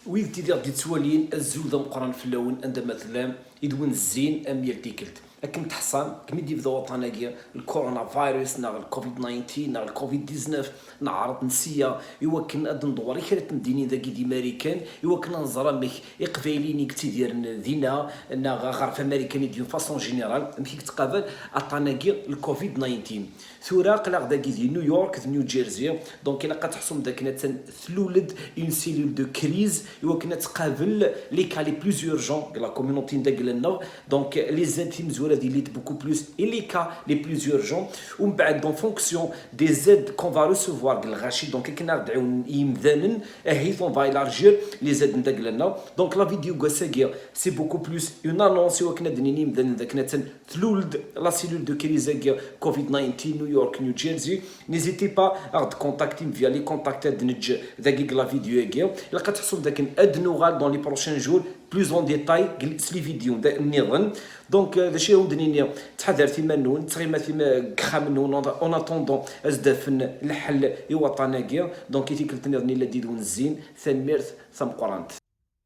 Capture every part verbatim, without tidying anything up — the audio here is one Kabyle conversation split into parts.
Wid i d-yettwalin, azul d ameqqran fell-awen anda ma tellam, i d-wen zzin am yal tikkelt. Akken teḥṣam, deg mi d-yebda waṭṭan-agi, le coronavirus neɣ le covid nineteen neɣ le covid dix-neuf, neɛreḍ nseyya i wakken ad ndewwer i kra n temdinin dagi di Marikan, i wakken ad nẓer amek Iqbayliyen i yettidiren dinna, neɣ aɣref Amarikan d'une façon générale, amek i yettqabal aṭṭan-agi le covid nineteen. Tura aql-aɣ dagi di New York, d New Jersey, donc ilaq ad teḥṣum dakken attan tlul-d une cellule de crise i wakken ad tqabel les cas les plus urgents de la communauté n dagla-nneɣ. Donc les aides timezwura ad ilint beaucoup plus i les cas les plus urgents. Umbeɛd, en fonction des aides qu'on va recevoir deg lɣaci, donc akken ad d-ɛiwnen i yimdanen, ahit on va élargir les aides n dagla-nneɣ. Donc la vidéo n wass-agi, c'est beaucoup plus une annonce i wakken ad d-nini i yimdanen dakken attan tlul-d la cellule de crise-agi covid nineteen, New York, New Jersey. N'hésitez pas à ɣ-d-contacter via les contacts ad d-neǧǧ dagi deg la vidéo-agi. Ilaq ad teḥṣum dakken ad nuɣal dans les prochains jours plus en détail s les vidéos nniḍen. Donc euh, d acu i awen-d-nini, ttḥadaret iman-nwen, ttɣimat ima- deg yexxamen-nwen, en attendant ad s-d-afen lḥel i waṭṭan-agi. Donc i tikkelt nniḍen illa d-idwen zzin. Tanemmirt tameqqrant.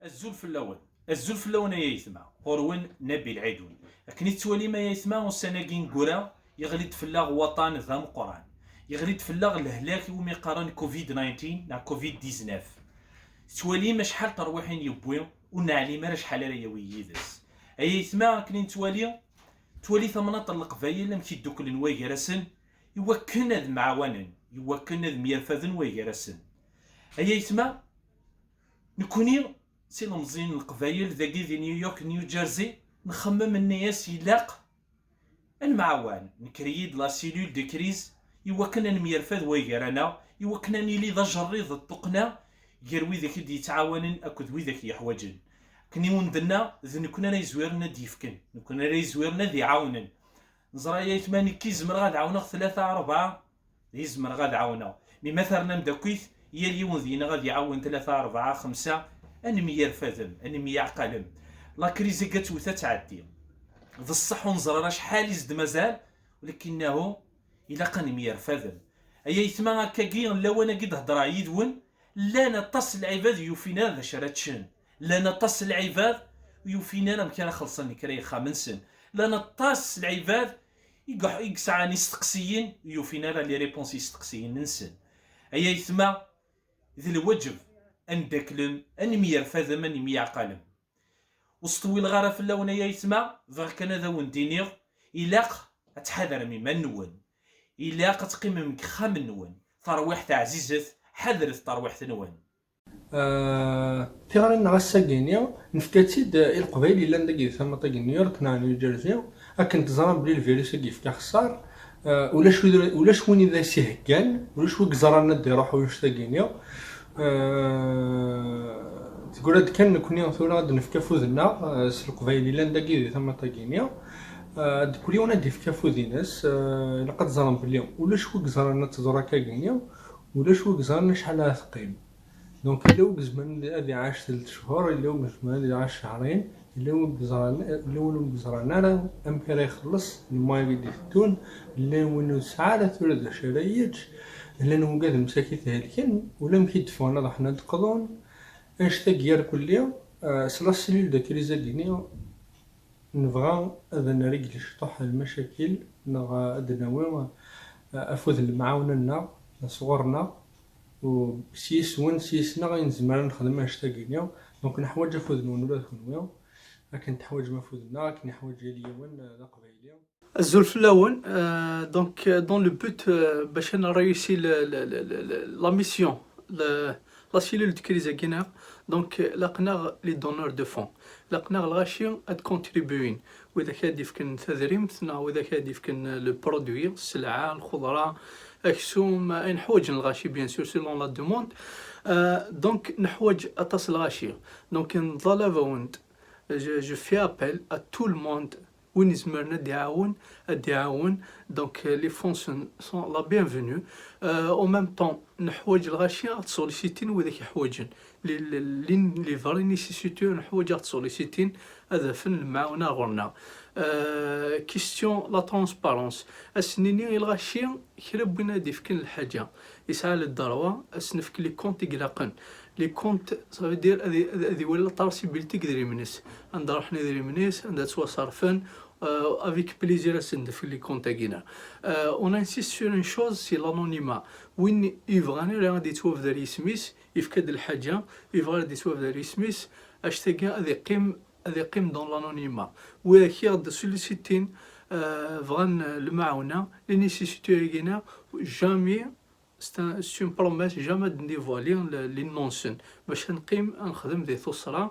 Azul fell-awen. Azul fell-awen ay aytma. Ɣur-wen Nabil Ɛidun. Akken i tettwalim ay aytma, ussan-agi ineggura, yeɣli-d fell-aɣ waṭṭan d ameqqran. Yeɣli-d fell-aɣ lehlak iwumi qqaren covid nineteen neɣ covid dix-neuf. Tettwalim acḥal terwiḥin yewwi, ur neɛlim ara acḥal ara yawi yid-s. Ay aytma, akken i nettwali, twali tamnaḍt n Leqbayel amek i dduklen way gar-asen, i wakken ad mɛawanen, i wakken ad myerfaden way gar-asen. Ay aytma, nekkni s ilemẓiyen n Leqbayel dagi di New York, New Jersey, nxemmem nni-as ilaq ad nemɛawan, nekker-iyi-d la cellule de crise i wakken ad nemyerfad way gar-aneɣ, i wakken ad nili d ajerriḍ d tuqqna gar widak i d-yettɛawanen akked widak yeḥwaǧen. Akken i wen-d-nna, d nekkni ara yezwiren ad d-yefken, nekkni ara yezwiren ad iɛawnen. Neẓra ay aytma, nekki zemreɣ ad ɛawneɣ tlata, rebɛa, di zemreɣ ad ɛawneɣ. Mi ma ternam d akkit, yal yiwen deg-neɣ ad iɛawen tlata, rebɛa, xemsa, ad nemyerfadem, ad nemyeɛqalem. La crise-agi ad twet ad tɛeddi. D ṣṣeḥ ur neẓri ara acḥal i s-d-mazal, walakinnahu ilaq ad nemyerfadem. Ay aytma, akkagi, lawan-agi d-hedreɣ yid-wen, llan aṭas n lɛibad ur yufin ara d acu ara ččen. Llan aṭas n lɛibad ur yufin ara amek ara xellṣen kra yexxam-nsen. Llan aṭas n lɛibad i yeḥ- i yesɛan isteqsiyen ur yufin ara les réponses i yisteqsiyen-nsen. Ay aytma, d lwaǧeb ad neddaklem, ad nemyerfadem, ad nemyeɛqalem. Ur sṭewwileɣ ara fell-awen ay aytma, bɣiɣ kan ad awen-d-iniɣ, ilaq ad tḥadrem iman-nwen. Ilaq ad teqqimem deg yexxamen-nwen. Tarwiḥt ɛzizet, ḥadret tarwiḥt-nwen. Ah, tiɣri-nneɣ ass-agi-ni, nefka-tt-id i Leqbayel yellan dagi di tama-agi n New York neɣ New Jersey, akken teẓram belli lvirus-agi yefka axeṣṣar. Ah, ulac wid, ulac win i d as-iheggan, ulac wi yeẓran ad d-iruḥ ulac tagi-ni. Ah, teggra-d kan nekkni tura ad d-nefk afud-nneɣ, ah, s Leqbayel yellan dagi di tama-agi-ni. Ah, ad kul yiwen ad d-yefk afud-ines, ah, ilaq ad teẓrem belli ulac wi yeẓran ad teḍru akka-agi-ni, ulac wi yeẓran acḥal ara teqqim. Donc, yella wi izemren ad iɛac tlata cchur, yella wi izemren ad iɛac cehrin, yella wi yeẓran, yella win ur yeẓran ara amek ara ixelleṣ lmuayagi d-iteddun, yella win ur yesɛi ara tura d acu ara yečč, llan wigad msakit helken, ulamek i d-ffɣen ad ṛuḥen ad d-qḍun. Annect-agi irkelli, eh, s la cellule de crise-agi-ni, nebɣa ad nrigel ciṭuḥ lmacakil, neɣ ad d-nawi, eh, afud n lemɛawna-nneɣ sɣur-neɣ, u s yis-wen, s yis-neɣ i nezmer ad nexdem annect-agi-ni. Donc neḥwaǧ afud-nwen ula d kenwi, akken teḥwaǧem afud-nneɣ, akken yeḥwaǧ yal yiwen, eh, d aqbayli. Azul fell-awen. Euh, donc, euh, dans le but, euh, باش نريوسي ل-, ل-, ل-, ل-, ل-, la mission, le-, la cellule de crise-agi-ni, donc, euh, laqen-aɣ les donneurs de fonds. Laqen-aɣ lɣaci ad contribuin. Widak ad d-yefken tadrimt, neɣ widak ad d-yefken, euh, le produit, sselɛa, lxeḍra, aksum, ayen ḥwaǧen lɣaci, bien sûr, selon la demande. Euh, donc, neḥwaǧ aṭas lɣaci. Donc, nḍalab-awen-d, je, je fais appel à tout le monde, win izemren ad d-iɛawen, ad d-iɛawen. Donc, euh, les fonds sont, sont la bienvenue. Euh, en même temps, neḥwaǧ lɣaci ad solliciter widak iḥwaǧen. Les, les, les, les vrais nécessiteux, neḥwaǧ ad solliciter, ad afen lemɛawna ɣur-neɣ. Euh, question la transparence. Ad s-nini i lɣaci, kra n win ad d-ifken lḥaǧa, yesɛa le droit ad s-nefk les comptes i ilaqen. Les comptes, ça veut dire ad, ad, ad iwali la traçabilité deg idrimen-is, anda ruḥen idrimen-is, anda ttwaṣerfen, euh, avec plaisir ad sen-d-nefk les comptes-agi-nni. Euh, on insiste sur une chose, c'est l'anonymat. Win yebɣan ara ad yettwabder yisem-is, yefka-d lḥaǧa, yebɣa ad yettwabder yisem-is, anect-agi ad yeqqim, ad yeqqim dans l'anonymat. Widak i ɣ-d-solliciter, euh, bɣan lemɛawna, les nécessités-agi-nni, jamais, c'est un, c'est une promesse, jamais ad d-ndévoiler le, les noms-nsen, bac ad neqqim ad nexdem di tuṣṣra,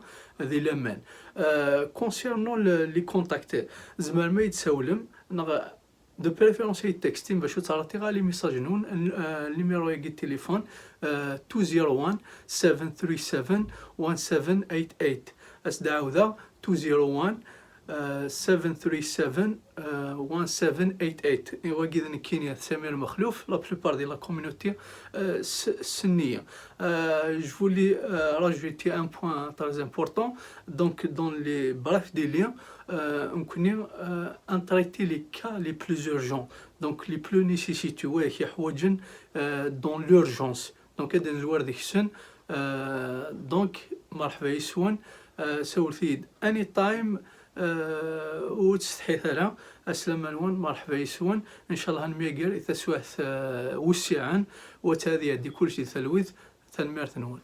di laman. Euh, concernant le, les contacts, tzemrem ad yi-d-tsawlem, neɣ de préférence ad yi-d-textem, bac ur ttɛeṭṭileɣ ara les messages-nwen, euh, numéro-agi n téléphone, euh, two zero one, seven three seven, one seven eight eight. Ad s-d-ɛawdeɣ, two zero one, euh, seven three seven, euh, one seven eight eight. Et wagi d nekkini, Samir Mexlouf, la plupart de la communauté, euh, s-, ssnen-iyi. Euh, je voulais, euh, rajouter un point très important. Donc, dans les brefs délais, euh, on connaît, euh, on traite les cas les plus urgents, donc les plus nécessiteux, ouais, qui يحوجن, euh, dans l'urgence. Donc, ad nezwar deg-sen. Euh, donc, مرحبا يسون, euh, sawlet-iyi-d anytime, euh, ur ttsetḥit ara. Aslama-nwen, مرحبا يسون. إن شاء الله ad nemyager i taswiɛt, euh, wessiɛen, u ad tɛeddi kullec di talwit. Tanemmirt-nwen.